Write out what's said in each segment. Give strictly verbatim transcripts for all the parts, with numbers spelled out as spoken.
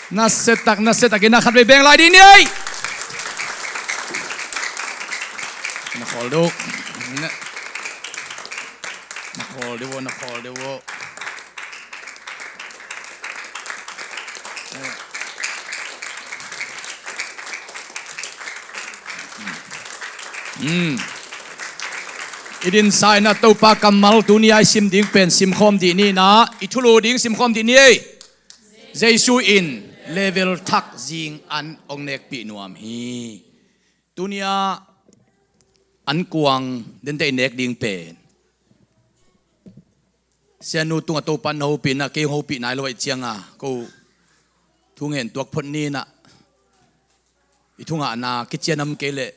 Nasia tak, nasia tak in a khat vei beng lai dih ni ei. Na khawl deuh. Na khawl deuh, na khawl deuh. I dinsa in a Topa kammal tuni a i sim ding pen simkhawm dih ni in a, i thulu ding simkhawm dih ni ei. Jesu in level thak zing an hong nekpih nuam hi. Tuni a ankuang dente i nek ding pen sianu tungah Topa na hopih in a, kei hong hopih nai lo ahih ciangin ko thungen tuak phot ni in a, i thungahna kician om kei leh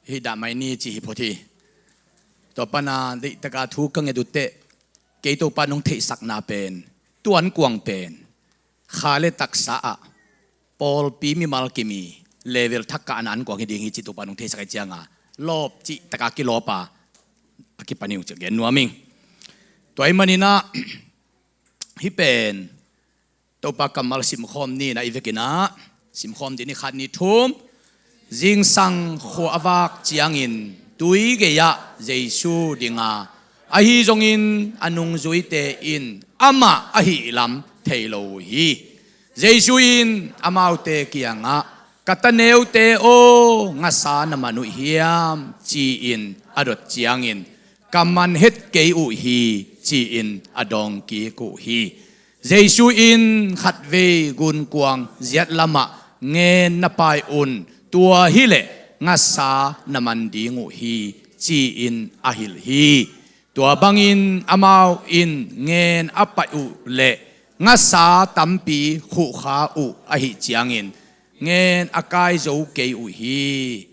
hih dah mai ni ci hi phot hi. Tua pan a deihtak a thu ka nget uh teh, kei Topa nong theihsakna pen, tua ankuang pen kha le taksa ah pawlpi mimal kim i level thak kahna ankuang hi ding hi cih Topa nong theisak ahih ciangin lawp cih tak a kilawp a, a kipan hi ung cih gen nuam ing. Tua ahih manin a hih pen Topa kammal simkhawm ni in a, i vekin a simkhawm dih ni, khat, nih, thum. Zingsang khua a vak ciangin tui gei ah Jesu ding a, ahi zongin a nungzuite in amah ahih lam thei lo uh hi. Jesu in amaute kiangah, "Ka taneute aw, ngasa na man uh hiam?" ci-in a dot ciangin, "Ka man het kei uh hi," ci-in a dawng kik uh hi. Jesu in, "Khatvei gunkuang ziat lamah ngen na pai un, tua hileh ngasa na man ding uh hi," ci-in a hilh hi. Tua bangin amau in ngen a paih uh leh ngasa tampi khuhkha uh ahih ciangin ngen a kai zo kei uh hi.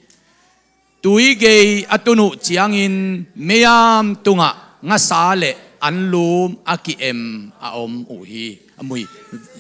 Tui gei a tun uh ciangin meiam tungah ngasa le anlum a ki-em a om uh hi, a mu hi.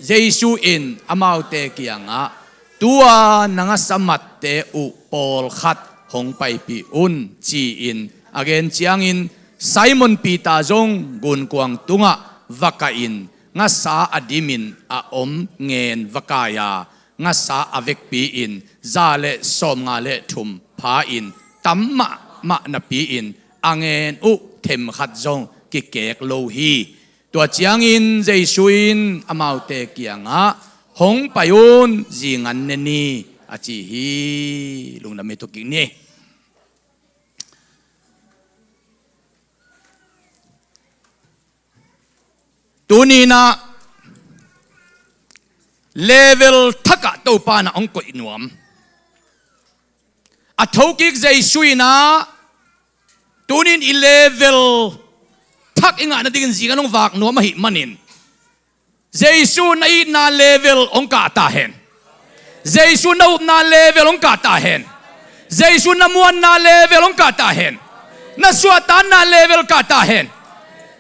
Jesu in amaute kiangah, "Tua na ngasa matte uh pawlkhat hong paipih un," ci-in a gen ciangin Simon Peter zong gunkuang tungah va kah in ngasa a dimin a om ngen va kai a, ngasa a vekpi-in za le sawmnga le thum pha-in tam mahmah napi-in a ngen uh themkhat zong kikek lo hi. Tua ciangin Jesu in amaute kiangah, "Hong pai un, zingan ne ni," a ci hi. Lungdam i thukik ni. Tuni in ah level thak ah Topa in ah hong koih nuam. A thokik Jesu in ah tuni in i level thak i ngah nadingin zingan hong vak nuam ahih manin, Jesu na itna level hong kah ta hen. Jesu na upna level hong kah ta hen. Jesu na muanna level hong kah ta hen. Na suahtakna level kah ta hen.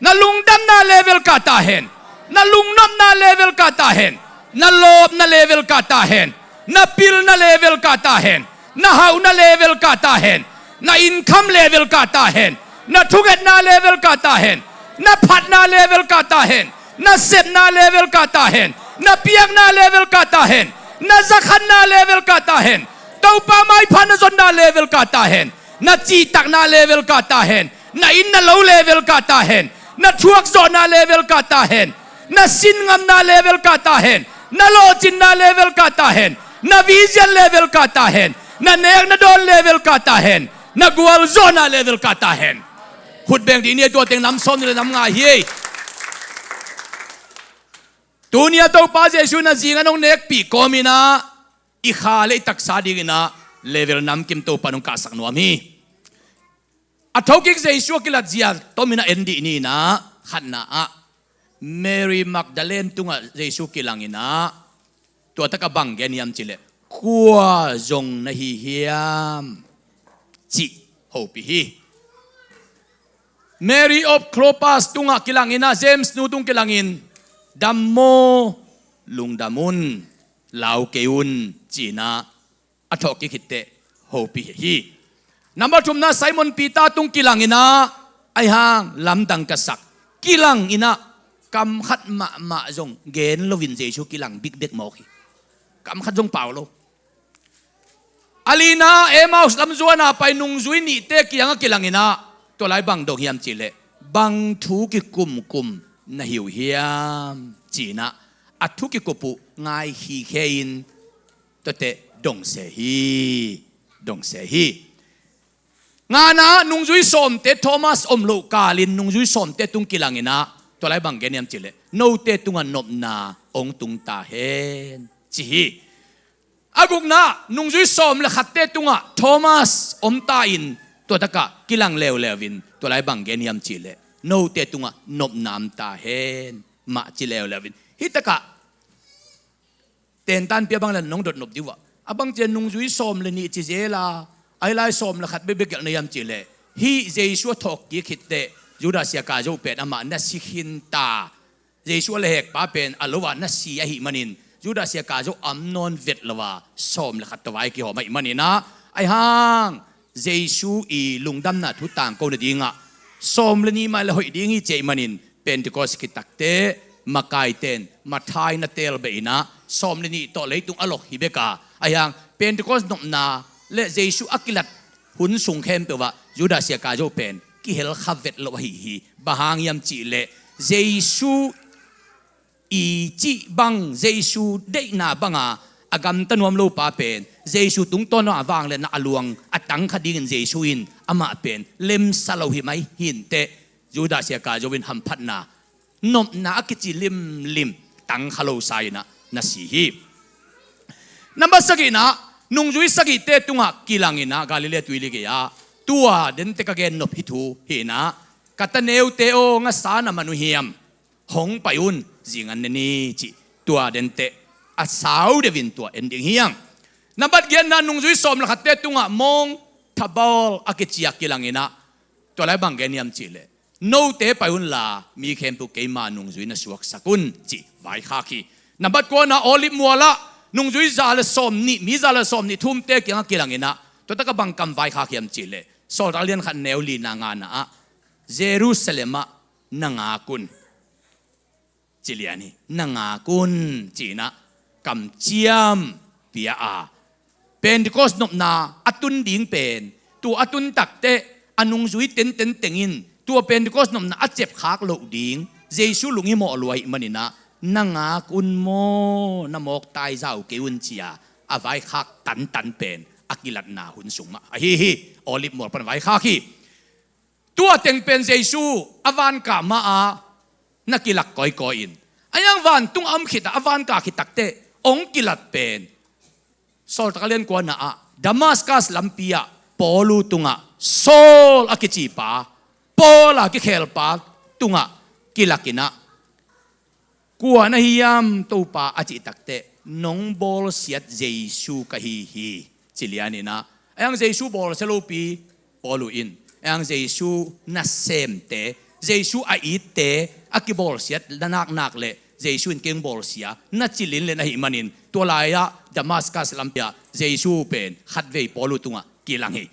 Na lungdamna level kah ta hen. Na lungnopna level kah ta hen. Na lawpna level kah ta hen. Na pilna level kah ta hen. Na hauhna level kah ta hen. Na income level kah ta hen. Na thungetna level kah ta hen. Na phatna level kah ta hen. Na sepna level kah ta hen. Na piakna level kah ta hen. Na zakhatna level kah ta hen. Topa maipha na zonna level kah ta hen. Na cihtakna level kah ta hen. Na inn na lo level kah ta hen. Na thuakzawhna level kah ta hen. Na sinngamna level kah ta hen. Na lawhcinna level kah ta hen. Na vision level kah ta hen. Na nek na dawn level kah ta hen. Na gualzawhna level kah ta hen. Khut beng dih ni, tua teng nam sawm ni le nam nga hi. Tuni a Topa Jesu in a zingan hong nekpih kawm in ah i kha le i taksa ding in ah level namkim Topa in hong kahsak nuam hi. A thokik Jesu a kilat zia tom in ah en dih ni in ah, khatna ah Mary Magdalene tungah Jesu kilang in ah, tua tak ah bang gen hiam cih leh, "Kua zong na hi hiam?" cih hopih hi. Mary of Clopas tungah kilang in ah, James nu tung kilang in, "Dam maw, lungdam un, lau kei un," ci in ah a thawhkik hi teh hopih hi. Number thumna, Simon Peter tung kilang in ah, "Ahi hang lamdang ka sak," kilang in ah kam khat mahmah zong gen loin Jesu kilang bikbek mawk hi. Kam khat zong pau lo. A lina, Emmaus lam zuana pai nungzui nihte kiangah kilanginah tua lai bang dong hiam cihleh, bang thu kikumkum na hi uh hiam? Cinah a thu kikup uh ngai khikhe in tuate dong se hi. Dong se hi. Ngana, nungzui sawmte, Thomas om loh kalin nungzui sawmte tung kilanginah tua lai bang gen hiam cihleh, note tungah nopna hong tung ta hen, ci hi. A gukna, nungzui sawm le khatte tungah Thomas om ta in tua takah kilang leuleu in tua lai bang gen hiam cihleh, note tungah nopna om ta hen, mah ci leuleu in. Hih takah tentan pia bang le nong dot nop dih uh ah, a bang cian nungzui sawm le nih ci zel a, ahi lai sawm le khat bekbek gelh na hiam cihleh, hih Jesu a thawhkik khitteh Judas Iskariot pen amah na si khin ta. Jesu a lehhekpa pen a lo ah na si ahih manin Judas Iskariot om nawn vet lo a, sawm le khat tawh vai kihawm ahih maninah, ahi hang Jesu i lungdamna thu tangko nadingah sawm le nih mah le hoih ding hi ci ahih manin Pentecost khit takteh makaiten mathai na teel beh inah sawm le nih tawh leitung a lok hi bek a, ahi hang Pentecost nopna le Jesu a kilat hun sung khempeuh ah Judas Iskariot pen kihel kha vet lo ahi hi. Bang hang hiam cihleh, Jesu i cih bang, Jesu deihna banga a gamta nuam lopa pen Jesu tungtawn a vangliatna a luang a tang kha dingin Jesu in amah pen lemsa lo hi mai hi inteh, Judas Iskariot in hamphatna, nopna a kici limlim tang kha lo sa inah na si hi. Nambat sagihna, nungzui sagihte tungah kilanginah Galilee tuili gei-ah, tua dente ka gen nop hi thu hi inah, ka ta neute aw, ngasa na man uh hiam? Hong pai un, zing an ne ni, cih tua dente a sau deuhin tua en ding hi hang. Nambat giatna, nungzui sawm le khatte tungah mawng thabawl a kici a kilanginah tua lai bang gen hiam cihleh, note pai unla mi khempeuh keima nungzui na suaksak un, cih vaikhak hi. Nambat kuana, Olive mualah nungzui za le sawm nih, mi za le sawm nih thumte kiangah kilanginah tua takah bang kam vaikhak hiam cihleh, Sawltak lian khat neu lina ngana ah, Jerusalem ah na ngak un, ci lian hi. Na ngak un, cinah kamciam pia a, Pentecost nopna a tun ding pen, tua a tun takteh a nungzui tenten tengin tua Pentecost nopna a cepkhak loh ding Jesu lunghimawh lua ahih maninah, na ngak un maw, na mawk taizau kei un, cia a vaikhak tantan pen a kilatna hun sung mah ahi hi. Olive mual pan vaikhak hi. Tua teng pen Jesu a vankah ma-a na kilak kawikawi in, a hiang vantung a om khit a, a vankah khit takteh hong kilat pen Sawltak a lian kuana ah Damascus lampi ah Paul uh tungah, Saul a kicipa, Paul a kikhelpa tungah kilakinah, kua na hiam Topa a cih takteh, nong bawlsiat Jesu ka hi hi, ci lianinah, a hiang Jesu bawlsia lopi Paul uh in, a hiang Jesu nasemte, Jesu a itte a kibawlsiat na naknak le Jesu in kei hong bawlsia na ci linlen ahih manin, tua lai-ah Damascus lampi ah Jesu pen khatvei Paul uh tungah kilang hi.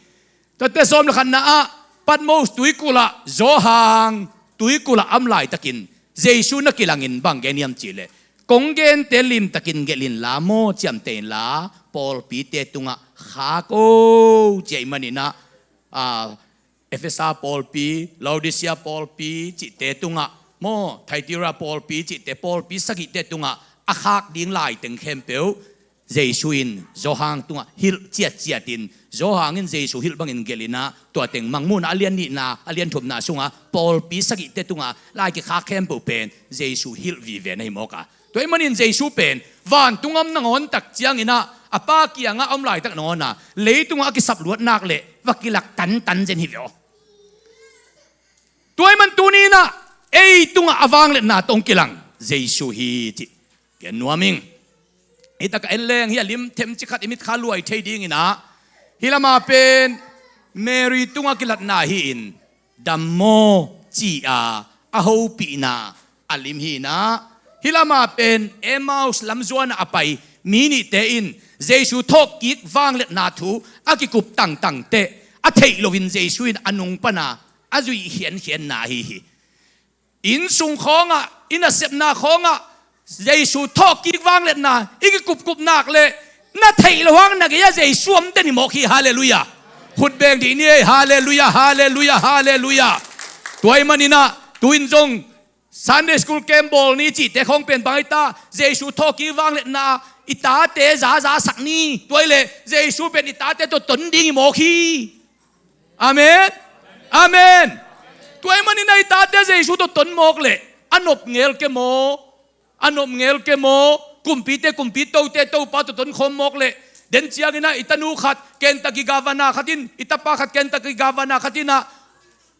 Tuate sawm le khatna ah Patmos tuikulh ah Johan tuikulh ah a om laitakin Jesu na kilangin bang gen hiam cihleh, kong gente limtakin gelh inla maw, ciamteh inla, pawlpite tungah khak o, ci ahih maninah, a, Efesa pawlpi, Laodicea pawlpi cihte tungah maw, Thyatira pawlpi cihte, pawlpi sagihte tungah a khak ding laiteng khempeuh Jesu in Johan tungah hilh ciatciatin, Johan in Jesu hilh bangin gelhinah, tua teng Mangmuhna a lian nihna, a lian thumna sungah pawlpi sagihte tungah lai kikhak khempeuh pen Jesu hilh vive na hi mawk a. Tua ahih manin Jesu pen vantung a om nangawn tak cianginah, a Pa kiangah a om laitak nangawna, leitungah a kisapluat nak le va kilak tantan zen hi ve aw. Tua ahih man tuninah ei tungah a vangliatna tawh hong kilang Jesu hi cih gen nuam ing. Hih takah en leng hih a lim themcik khat i mitkha luai thei dinginah, hih lama pen Mary tungah kilatna hi-in, dam maw, ci-a a hopihna a lim hinah, hih lama pen Emmaus lamzuanah a pai mi nihte in Jesu thawhkik vangliatna thu a kikup tangtangteh a theih loin Jesu in a nung pana a zuih khiankhianna ahi hi. Innsung khawngah, i nasepna khawngah, Jesu thawhkik vangliatna i kikupkup nak le na theih loh hang na gei-ah Jesu om den hi mawk hi. Halleluiah. Khut beng dih ni ei. Halleluiah, halleluiah, halleluiah. Tua ahih maninah tu-in zong Sunday school camp bawl ni cihte khawng pen bang hi ta, Jesu thawhkik vangliatna i tate zazasak ni. Tua ahih leh Jesu pen i tate tawh ton ding hi mawk hi. Amen. Amen. Tua ahih maninah i tate Jesu tawh ton mawk leh a nop ngel ke maw? A nop ngel ke maw? Kumpite kumpi, tote Topa tawh tonkhawm mawk leh, den cianginah i tanu khat Kentucky governor khat in, i tapa khat Kentucky governor khat inah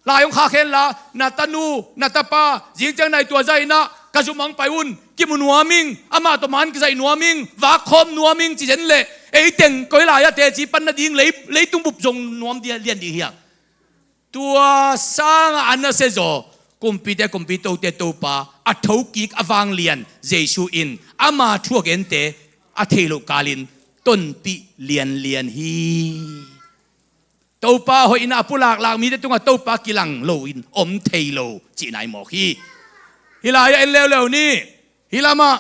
lai hong khak hen la, na tanu na tapa zing ciang nai tua zah inah ka zum hong pai un, kimu nuam ing, amah tawh man kizaih nuam ing, vak khawm nuam ing ci zen leh, ei teng koi lai-ah teci pan nading lei, leitung bup zong nuam dia lian ding hiam? Tua sangah a nasia zaw, kumpite kumpi, tote Topa, a thokik a vanglian Jesu in ama thu a gente a theih loh kalin tonpih lianlian hi. Topa hoihna a pulak lak mite tungah Topa kilang loin om thei lo cihna hi mawk hi. Hih lai-ah en leuleu ni. Hih lamah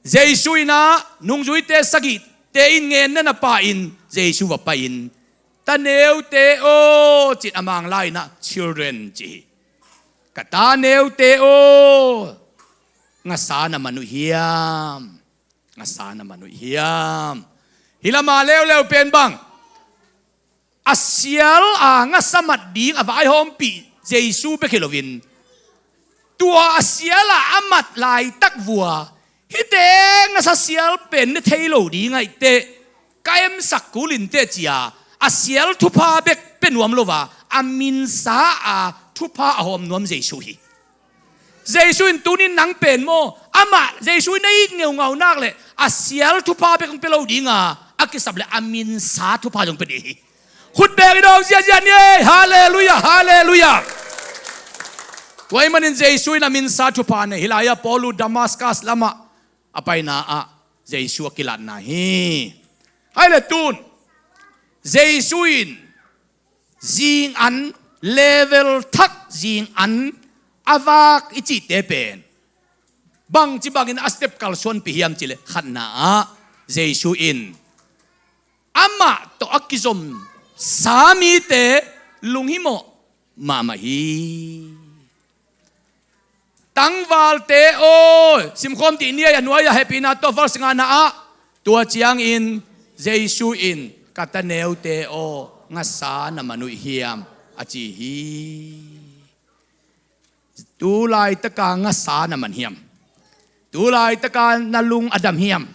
Jesu inah nungzuite sagihte in ngen na pa-in Jesu va pai-in, "Ta neute aw," ci-in a Manglai inah children ci hi. "Ka ta neute aw, ngasa na man uh hiam? Ngasa na man uh hiam?" Hih lamah leuleu pen bang, a sial a ngasa mat ding a vaihawmpih Jesu bek hi loin, tua a sial a a mat laitak vua, hihte ngasa sial pen ne thei lo ding ahih teh ka emsak kul inteh ci-a, a sial thupha bek pia nuam lo a, a minsa a thupha a hawm nuam Jesu hi. Jesu in tunin nang pen maw, amah Jesu in na it ngeungau nak leh a sial thupha bek hong pia lo dinga, a kisap leh a minsa thupha zong pia ding hi. Khut beng i dawng ziahziah ni ei. Halleluiah, halleluiah. Tua ahih manin Jesu in a minsa thupha nei. Hih lai-ah Paul uh Damascus lamah a paina ah Jesu a kilatna hi. Hai le tun Jesu in zing an, level thak zing an a vak i cihte pen bangci bangin a step kalsuanpih hiam cih leh, khatna ah Jesu in amah tawh a kizomsa mite lunghimawh mahmah hi. Tangvalte aw, simkhawm dih ni ei, a nuai-ah hehpihna tawh verse ngana ah, tua ciangin Jesu in, "Ka ta neute aw, ngasa na man uh hiam?" a ci hi. Tu laitaka ngasa na man hiam? Tu laitaka na lung a dam hiam?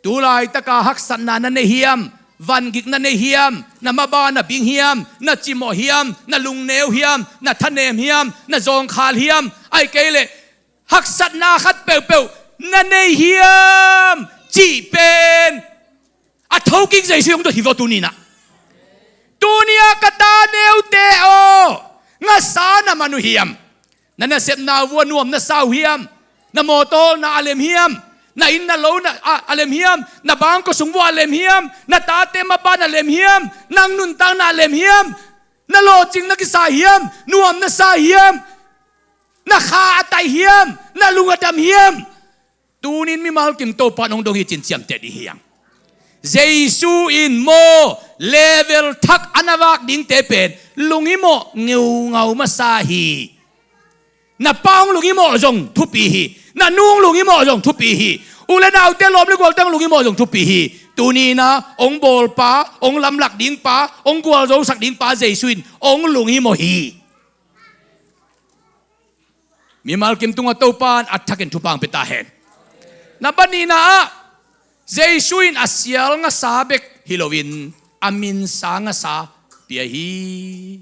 Tu laitaka haksatna na nei hiam? Vangik na nei hiam? Na maba na bing hiam? Na cimawh hiam? Na lungneu hiam? Na thanem hiam? Na zawngkhal hiam? Ahih kei leh haksatna khat peuhpeuh na nei hiam? Cih pen a thokik Jesu hong dot hi vaw tuninah. Tuni-ah, "Ka ta neute aw, ngasa na man uh hiam? Na nasepna uh a nuam na sa uh hiam? Na mawtawna a lem hiam? Na inn na lo na a, a lem hiam? Na bangkua sung vua a lem hiam? Na tate maba na lem hiam? Nang nuntakna a lem hiam? Na lawhcing na kisa hiam? Nuam na sa hiam? Na kha a tai hiam? Na lung a dam hiam?" Tunin mimal kim Topa in hong dong hi cin ciamteh dih hiang. Jesu in maw, level thak a na vak dingte pen lunghimawh ngeungau masa hi. Na pa hong lunghimawh zong thupi hi. Na nu hong lunghimawh zong thupi hi. U le naute, lawm le gualte hong lunghimawh zong thupi hi. Tuninah hong bawlpa, hong lamlak dingpa, hong gualzosak dingpa Jesu in hong lunghimawh hi. Mimal kim tungah Topa in a thakin thupha hong pia ta hen. Na banina ah, Jesu in a sial ngasa bek hi loin a minsa ngasa pia hi.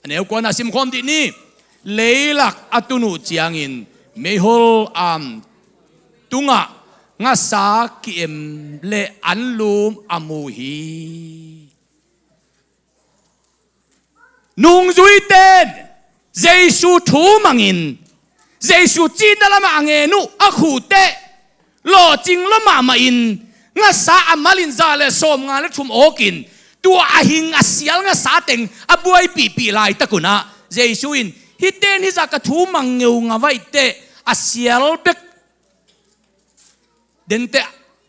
A neu kuana simkhawm dih ni. Leilak a tun uh ciangin meihol am tungah ngasa ki-em le anlum a mu hi. Nungzuite in Jesu thu mangin, Jesu cihna lamah a ngen uh a khuh teh, lawhcing lua mahmah in, ngasa a malin za le sawmnga le thum awkin, tua a hing a sial ngasa teng a buaipihpih laitak unah, Jesu in, "Hihte in hih zah ka thu mang ngeungau ahih teh, a sial bek Dente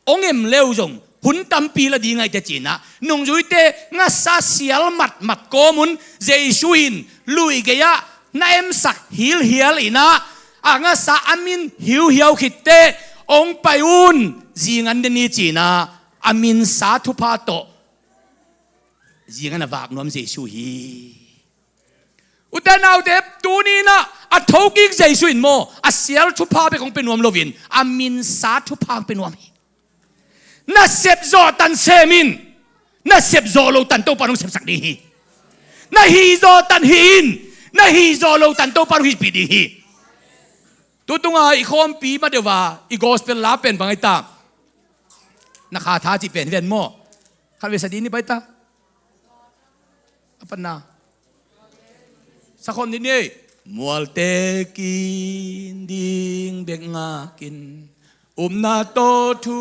hong em leu zong hun tampi la ding ahi te cinah, nungzuite ngasa sial matmat kawmun Jesu in lui gei-ah na emsak hilhial inah, a ngasa a min hiuhiau khitte, hong pai un, zingan den hi cinah, a minsa thupha tawh zingan a vak nuam Jesu hi. Ute naute, tuni inah a thokik Jesu in maw, a sial thupha bek hong pia nuam loin a minsa thupha hong pia nuam hi. Na sep zawh tan sem in, na sep zawh lo tan Topa hong sepsak ding hi. Na hih zawh tan hih in, na hih zawh lo tan Topa hong hihpih ding hi. Tutunga i khawmpi ma deuh a i gospel la pen bang ahi ta? Na kha tha cih pen hi ven maw? Khat vei sa ding ni pai ta. A panna. Sakhon ni ni. Mualte kin ding bek ngakin, upna tawh thu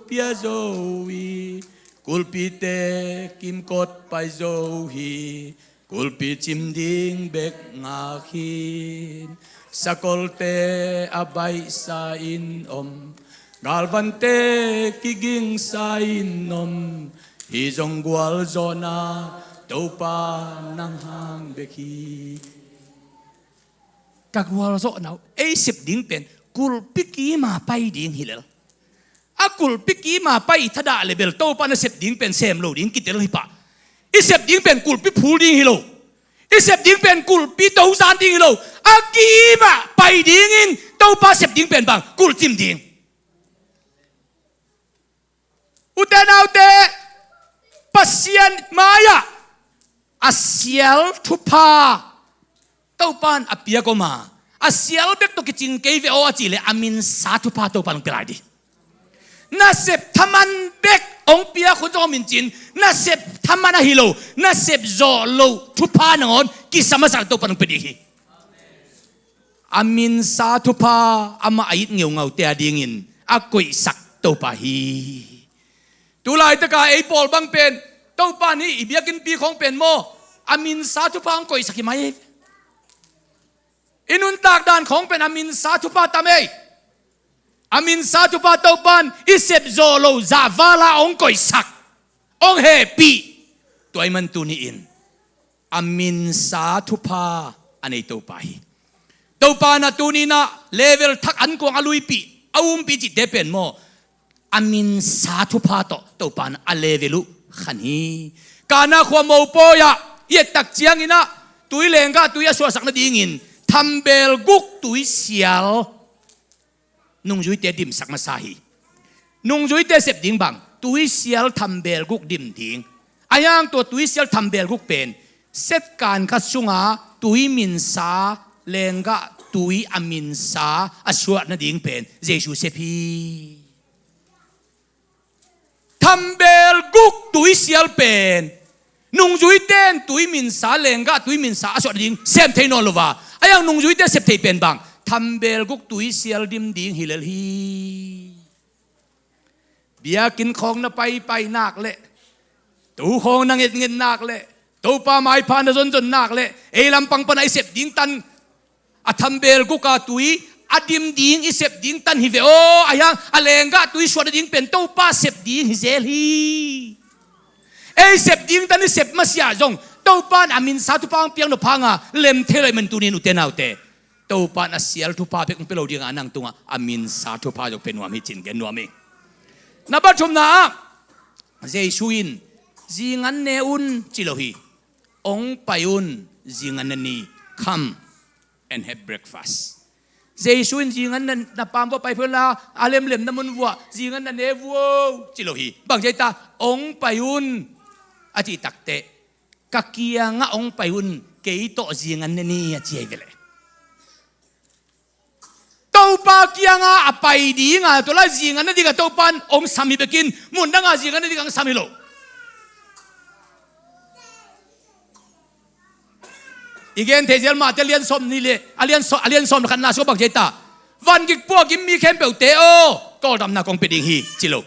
pia zo hi. Kulpite kimkot pai zo hi. Kulpi cim ding bek ngak hin. Sakolte a baihsa in om, galvante kigingsa in om, hi zong gualzawhna Topa nang hang bek hi. Ka gualzawhna uh, ei sep ding pen kulpi kima pai ding hi lel. A kulpi kima pai i thadah le bel Topa na sep ding pen sem lo ding kitel hi pah. I sep ding pen kulpi phul ding hi lo. I sep ding pen kulpi tozan ding hi lo. A kima pai dingin Topa sep ding pen bang kulcim ding. Ute naute, Pasian mai-ah a sial thupha Topan a piak om a, a sial bek tawh kicing kei ve aw a cih leh a minsa thupha Topan hong pia lai ding. Na sep thaman bek hong piak hun zong om in cin, na sep thaman ahi lo, na sep zawh loh thupha nangawn kisam a sak Topan hong pia ding hi. A minsa thupha amah a it ngeungaute a dingin a koihsak Topa hi. Tulaitaka ei pawl bang pen Topa nih i biakinnpi khawng pen maw, a minsa thupha hong koihsak hi mai hi. I nuntak dan khawng pen a minsa thupha tam ei. A minsa thupha Topan i sep zawh loh zahvala hong koihsak, hong hehpih. Tua ahih man tuni-in a minsa thupha a nei Topa hi. Topa na tuni inah level thak ankuang a luipih, a umpih cihte pen maw, a minsa thupha tawh Topa na a level uh khan hi. Kana khua mopawi-ah i ettak cianginah tui lenggah tui a suahsak nadingin thambel guk tui sial nungzuite dimsak masa hi. Nungzuite sep ding bang tui sial thambel guk dim ding. A hiang tua tui sial thambel guk pen setkan khat sunga tui minsa lenggah tui a minsa a suah nading pen Jesu sep hi. Thambel guk tui sial pen nungzuite in tui minsa lenggah tui minsa a suah ding sem thei nawn lo a, a hiang nungzuite sep thei pen bang thambel guk tui sial dim ding hi lel hi. Biakinn khawng na paipai nak leh, tu khawng na ngetnget nak leh, Topa maipha na zonzon nak leh ei lampang pana i sep ding tan a thambel guka tui a dim ding i sep ding tan hi ve aw. A hiang a lenggah tui suah nading pen Topa sep ding hi zel hi. Ei sep ding tan i sep masiah zong Topa in a minsa thupha hong piak nop hanga lem thei lo ahih man tuni-in ute naute, Topa in a sial thupha bek hong pia lo dinga nang tungah a minsa thupha zong pia nuam hi cih gen nuam hi. Na pathumna ah Jesu in zingan ne un ci lo hi. Hong pai un, zingan ne ni. Come and have breakfast. Jesu in zingan na, na pam vua pai phei unla, a lemlem na mun vuah zingan na ne vuo ci lo hi. Bang ci a hita, hong pai un a cih takteh, ka kiangah hong pai un, kei tawh zingan ne ni a ci ahi ve leh. Topa kianga a pai dinga tua lai zingan na dingah Topa in hong sam hi bekin, mun danga zingan na dingah hong sam hi lo. I gen thei zel mah te, a lian sawm nih le a lian sawm, a lian sawm le khatna sungah bang ci a hita, van gik pua gim mi khempeuhte aw, tawldamna kong pia ding hi ci lo.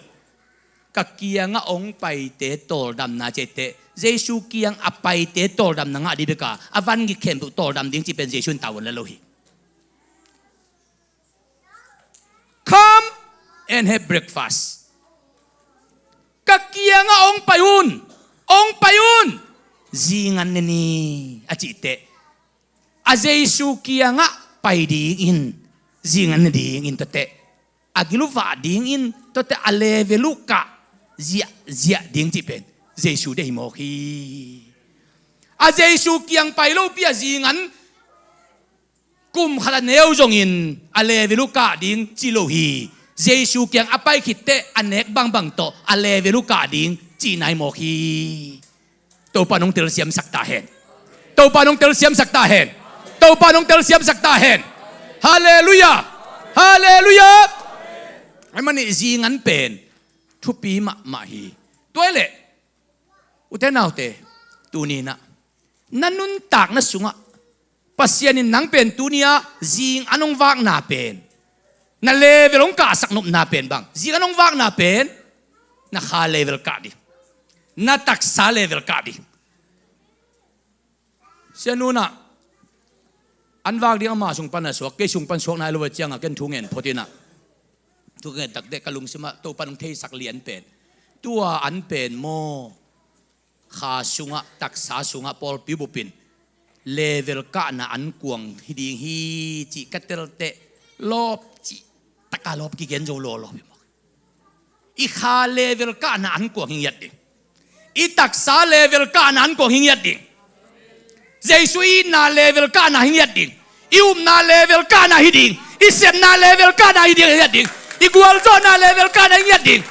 Ka kiangah hong paite tawldamna ci a hite, Jesu kiang a paite tawldamna ngah ding beka, a van gik khempeuh tawldam ding cih pen Jesu in tavuan la lo hi. Come and have breakfast. Ka kiangah hong pai un, hong pai un, zingan ne ni, a cih teh, a Jesu kiangah pai dingin, zingan ne dingin tuate, a gil uh vah dingin tuate, a level uh kah ziahziah ding cih pen Jesu deih hi mawk hi. A Jesu kiang pai lopi a zingan kum khat a neu zongin a level uh kah ding ci lo hi. Jesu kiang a pai khit teh a nek bangbang tawh a level uh kah ding cihna hi mawk hi. Topa nong telsiamsak ta hen. Topa nong telsiamsak ta hen. Topa nong telsiamsak ta hen. Halleluiah. Halleluiah. Ahih manin zingan pen thupi mahmah hi. Tua ahih leh, ute naute, tuni-in ah na nuntakna sungah Pasian in nang pen tuni-ah zingan hong vakna pen, na level hong kahsak nopna pen bang, zingan hong vakna pen, na kha level kah ding, na taksa level kah ding. Sia Nun ah an vak ding ama sung pan a suak, kei sung pan suak nai lo a ciangah ken thu ngen phot in ah, thu ngen tak teh ka lungsim ah Topa nong theisak lian pen, tua an pen maw, kha sungah, taksa sungah pawlpi bup in level kahna ankuang hi ding hi cih ka tel teh, lawp cih taka lawp kigen zo lawlaw hi mawk. I kha level kahna ankuang hi ngiat ding. I taksa level kahna ankuang hi ngiat ding. Jesu i itna level kahna hi ngiat ding. I upna level kahna hi ding. I sepna level kahna hi ding, hi ngiat ding. I gualzawhna level kahna hi ngiat ding.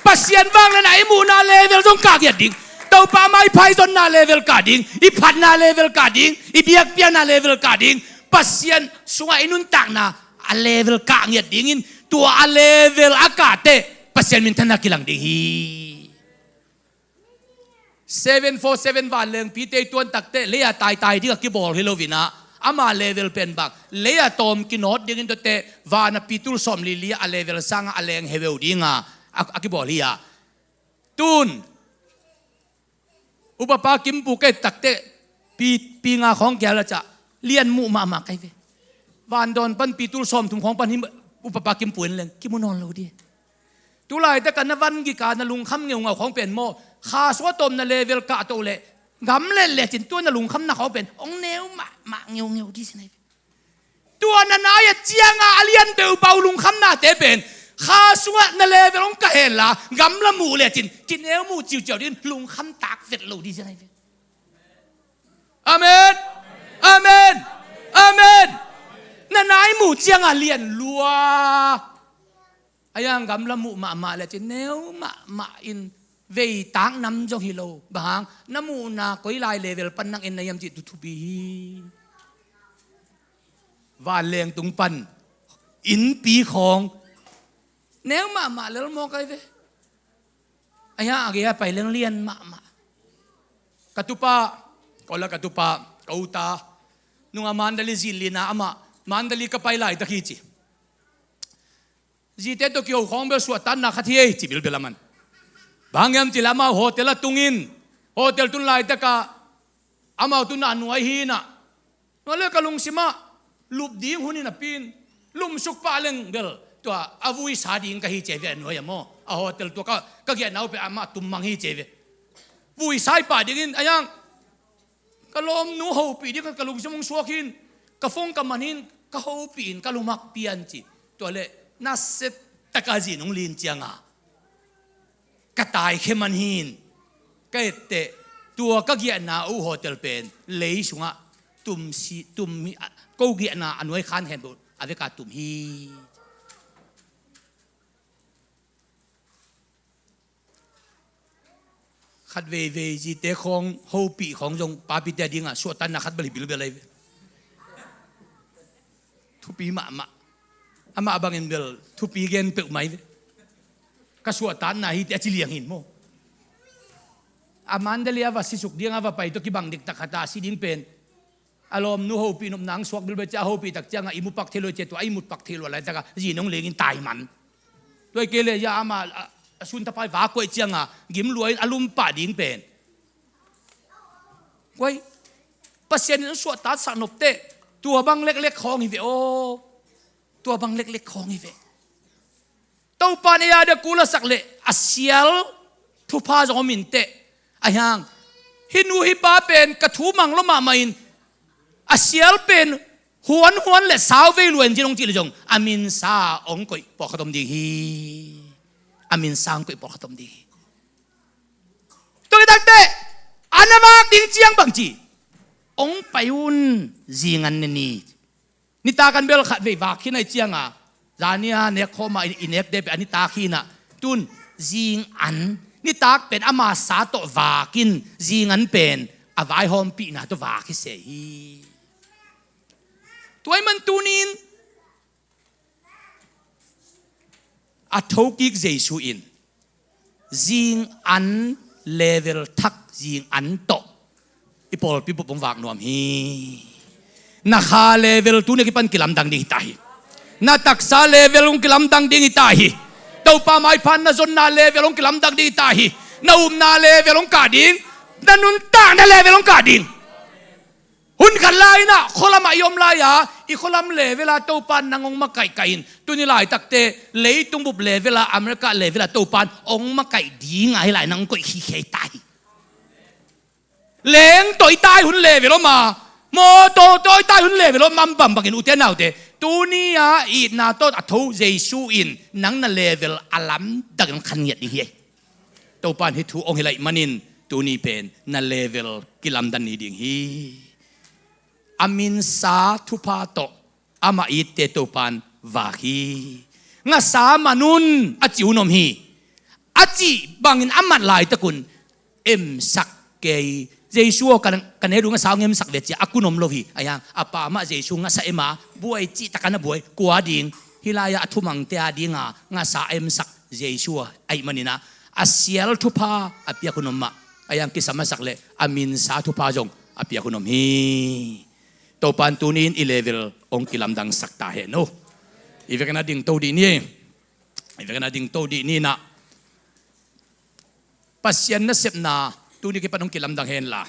Pasian vangliatna i muhna level zong kah ngiat ding. Topa mai phaizonna level kah ding. I phatna level kah ding. I biakpiakna level kah ding. Pasian sungah i nuntakna a level kah ngiat dingin, tua a level a kah teh Pasian minthanna kilang ding hi. Seven four seven vanlengpite i tuan tak teh lei-a taitai ding a kibawl hi lo in ah, ama level pen bang, lei-a tawm kinawt dingin tuate, van a pitul sawmli li a level sangah a leng heuheu ding a, a, a kibawl hi a. Tun Upapa Kimpu ka et tak teh, pi, pi nga khawng kia la ciah, lian muh mahmah ka hi ve. Vandawn pan pitul sawmthum khawng pan hi, Upapa Kimpu en leng kimu nawn lo ding. Tulaitak a na van gik a na lungkham ngeungau khawng pen maw, kha sungah tawm na level kah to leh, gam letlet in tua na lungkhamna khawng pen hong neu mahmah ngeungeu ding hi ve. Tua na nai a ciangah a lian peuhpah uh lungkhamnate pen, kha sungah na level hong kah henla, gamla muh lecin kineu muh ciuciau dingin lungkham tak vet lo ding hi ve. Amen. Amen. Amen. Na nai muh ciangah lian lua. A yang gamla muh mahmah lecin neu mahmah in veitak nam zong hi lo. Bang hang, na muhna koi lai level pan nang en na hiam cih thu thupi hi. Vanleng tung pan innpi khawng neu mahmah lel maw ka hi ve. A yang a gei a pai leng lian mahmah. Ka tupa, ka u la ka tupa, ka u ta, nunga Mandalay zinlinna amah, Mandalay ka pai laitak hi ci. Zite tawh kiho khawng bel suahtakna khat hi ei, ci bilbel a man. Bang hiam cih leh amau hotel ah tungin, hotel tun laitakah amau tun a nuai hi in ah, nuai le ka lungsim ah lup ding hun hi napi in, lumsuk pah leng bel tua a vuisa ding ka hi ci ve a nuai ah maw. A hotel tua ka, ka giahna uh pen amah tummang hi ci ve. Vuisa i pah dingin a yang ka lawmnu hopih ding khat ka lungsim hong suak hi in, ka phone ka man hi in, ka hopih in ka lumak pian ci. Tua leh nasia takin zin hong lin ciangah ka taikhia man hi in, ka etteh tua ka giahna uh hotel pen lei sungah tum si, tum hi, ko giahna a nuai khan hen beuh a vekah tum hi. Khat veivei zite khawng, hopih khawng zong papite a dingah suahtakna khat bel hi bilbel ahi ve. Thupi mahmah. Amah bangin bel thupi gen peuhmah hi ve. Ka suahtakna hi teh a ci liang hi in maw. A Mandalay a va sisuk ding a va pai tawh kibang diktak khat a si ding pen a lawmnu hopih nopna hong suak bilbel ciah a hopih tak ciangah i mu pak thei lo ciah tua a i mut pak thei lo laitakah zin hong lingin tai man. Tua hi kei leh ya amah a, a sun thapai va kuaih ciangah gim lua in a lum pah ding pen. Kuai, Pasian in hong suahtaksak nop teh tua bang leklek khawng hi ve aw. Tua bang leklek khawng hi ve. Topa in ei a dia kul a sak leh a sial thupha zong om inteh. Ahi hang hih nu hih pa pen ka thu mang lo mahmah in a sial pen huanhuan le sau vei lua in ci in hong cih leh zong a minsa hong koih pawlkhat om ding hi. A minsa hong koih pawlkhat om ding hi. Tua khit takteh a na vak ding ciang bang ci? Hong pai un, zingan ne ni. Nitak an bel khat vei vak khin ahih ciangin zania nek khawm a i nek deh pen a nitak hi in ah, tun zingan nitak pen ama sa tawh vak in zingan pen a vaihawmpihna tawh vak hi se hi. Tua ahih man tuni in a thokik Jesu in zingan level thak zingan tawh i pawlpi bup hong vak nuam hi. Na kha level tuni a kipan kilamdang ding hi ta hi. Na taksa level hong kilamdang ding hi ta hi. Topa maipha na zonna level hong kilamdang ding hi ta hi. Na upna level hong kah ding. Na nuntakna level hong kah ding. Hun khat lai in ah khualam ah i om lai a, i khualam level ah Topa in nang hong makaih kah in, tuni laitakteh leitung bup level ah, America level ah Topa in hong makaih ding a, hih lai nang hong koih khikhe ta hi. Leng tawh i tai hun level om a, mawtaw tawh i tai hun level om a, bang bangin ute naute, tuni a itna tawh a tho Jesu in nang na level a lamdang in hong khan ngiat ding hi. Topa in hih thu hong hilh ahih manin tuni pen na level kilamdan ni ding hi. A minsa thupha tawh amah itte Topa in vak hi. Ngasa man un a cih hun om hi. A cih bangin a mat laitak un emsak kei. Jesu aw, ka, ka ne ding ngasa hong emsak ve ci a a kun om lo hi. Ahi hang a pa mah Jesu ngasa em a buai cih tak a na buai, kua ding? Hih lai-ah a thumangte a dinga ngasa a emsak Jesu ahih manin ah a sial thupha a piak hun om mah, ahi hang kisam a sak leh a minsa thupha zong a piak hun om hi. Topa in tuni in i level hong kilamdangsak ta hen aw. I vekin a dingto dih ni. I vekin a dingto dih ni in ah Pasian nasepna tuni kipan hong kilamdang hen la.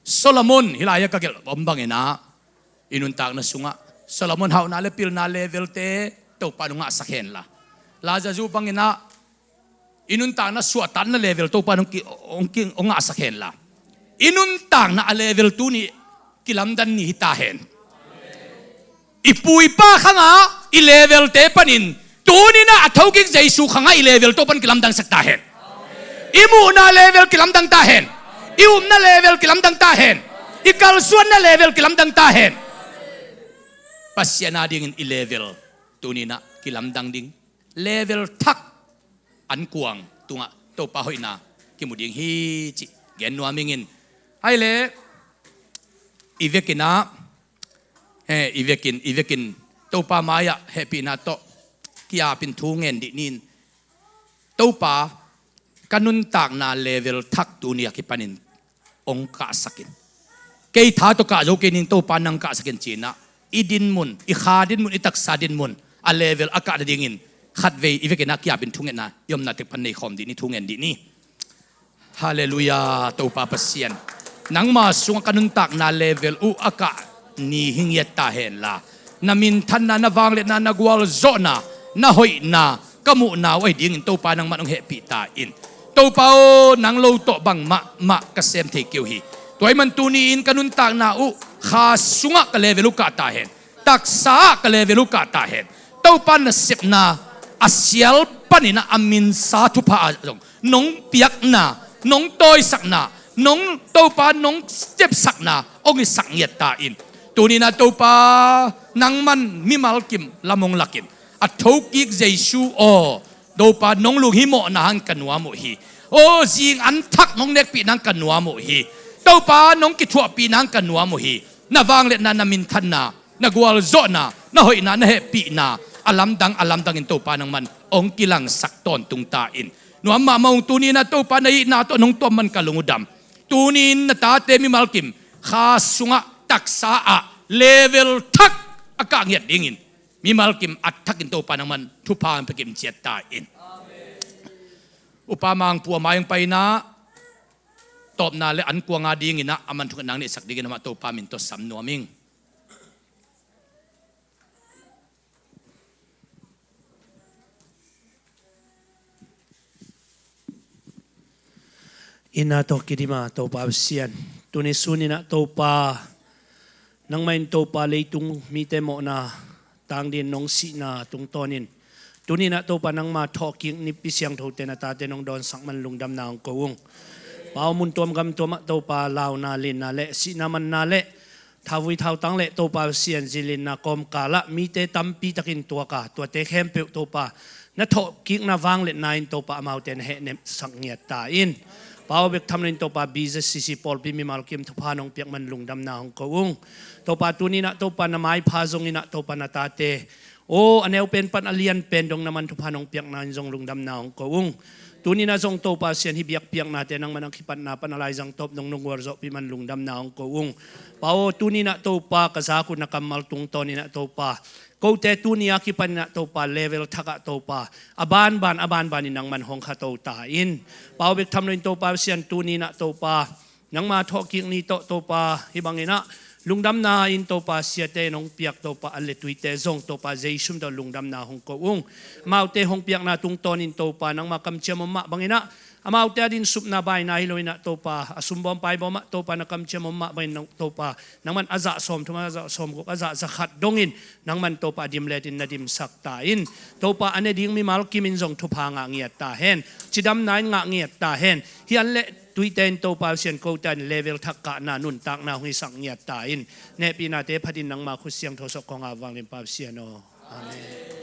Solomon, hih lai-ah ka gelh om bangin ah, i nuntakna sungah Solomon hauhna le pilna levelte Topa in hong ngahsak hen la. Lazarus bangin ah i nuntakna suahtakna level Topa in hong ki, hong ki, hong ngahsak hen la. I nuntakna a level tuni kilamdan ni hi ta hen. I pu i pa khangah i levelte panin tuni in ah a thokik Jesu khangah i level Topa in kilamdangsak ta hen. I muhna level kilamdang ta hen. I upna level kilamdang ta hen. I kalsuanna level kilamdang ta hen. Pasian a dingin i level tuni in ah kilamdang ding. Level thak ankuang tungah Topa hoihna kimu ding hi cih gen nuam ing in. Ahih leh i vekin ah, he, i vekin, i vekin Topa mai-ah hehpihna tawh ki-apin thu ngen dih ni in. Topa, ka nuntakna level thak tuni a kipanin hong kahsak in. Kei tha tawh kah zo kei ning, Topa nang kahsak in ci-in ah i dinmun, i kha dinmun, i taksa dinmun a level a kah nadingin khatvei i vekin ah ki-apin thungetna i omna tek pan nei khawm dih ni, thungen dih ni. Halleluiah, Topa Pasian, nangma sungah ka nuntakna level uh a kah ni hi ngiat ta hen la. Na minthanna, na vangliatna, na gualzawhna, na hoihna ka muhna uh ahi dingin Topa nangman hong hehpih ta in. Topa aw, nang lo tawh bang mahmah ka sem thei kei uh hi. Tua ahih man tuni in ka nuntakna uh kha sungah ka level uh kah ta hen. Taksa ah ka level uh kah ta hen. Topa nasepna a sial panin ah a minsa thupha ah zong nong piakna, nong tawisakna, nong Topa nong stepsakna hong hisak ngiat ta in. Tuni in ah Topa nangman mimal kim lam hong lak in, a thokik Jesu aw, Topa nong lunghimawhna hang ka nuam uh hi. Aw, zingan thak nong nekpihna hang ka nuam uh hi. Topa nong kithuahpihna hang ka nuam uh hi. Na vangliatna, na minthanna, na gualzawhna, na hoihna, na hehpihna a lamdang, a lamdangin Topa nangman hong kilangsak tawntung ta in. Nuam mahmah ung, tuni in ah Topa na itna tawh nong tuam man ka lung uh dam. Tuni in na tate mimal kim kha sungah taksa ah level thak a kah ngiat dingin mimal kim a thakin Topa nangman thupha hong pia kim ciat ta in. Upa Mangpu a mai hong pai in ah tawpna le ankuang a dingin ah a man thungetna hong neihsak dingin amah Topa min tawh sam nuam ing. Inn ah tawh kidima Topa Pasian, tuni suninah Topa, nangmah in Topa leitung mite mawhna tangdin nong sihna tungtawnin, tuninah Topa nangma thawhkik nipi siangthote na tate nong dawnsak man lungdamna hong ko ung. Pau mun tuam gam tuamah Topa launa linna le sihna manna le thavui thautang le Topa Pasian zilinna kawmkalah mite tampi takin tuaka tuate khempeuh Topa na thawhkikna vangliatna in Topa amaute na hehnemsak ngiat ta in. Pau bek tham loin Topa B Z C C pawlpi mimal kim thupha nong piak man lungdamna hong ko ung. Topa tuninah Topa na maipha zonginah Topa na tate aw a neu pen pan a lian pen dong na man thupha nong piakna in zong lungdamna hong ko ung. Tuninah zong Topa Pasian hih biakpiaknate nangman a kipatna pan a laizang tawp nong nong gualzawhpih man lungdamna hong ko ung. Pau aw tuninah Topa ka zak uh na kammal tungtawninah Topa kote tuni a kipaninah Topa level thakah Topa a banban a banbanin nangman hong khato ta in. Pau bek tham loin Topa Pasian tuninah Topa nangma thawhkik ni tawh Topa hih banginah lungdamna in Topa siate nong piak Topa an le tuite zong Topa Jesu min tawh lungdamna hong ko ung. Amaute hong piakna tungtawnin Topa nangma kamciam om mah banginah amaute a din supna baina hi loinah Topa a sumbawm paibawmah Topa na kamciam om mah bangin Topa nangman a zah sawm thum a zah sawm guk a zah za khat dongin nangman Topa a dimletin na dimsak ta in. Topa a ne ding mimal kimin zong thupha ngah ngiat ta hen. Cidamna in ngah ngiat ta hen. Hih an le tuite in Topa Pasian kote in level thak kahna nuntakna hong hisak ngiat ta in. Nehpihnate phatin nangma khut siangtho sawk kong a vanglian Pa Pasian aw. Amen.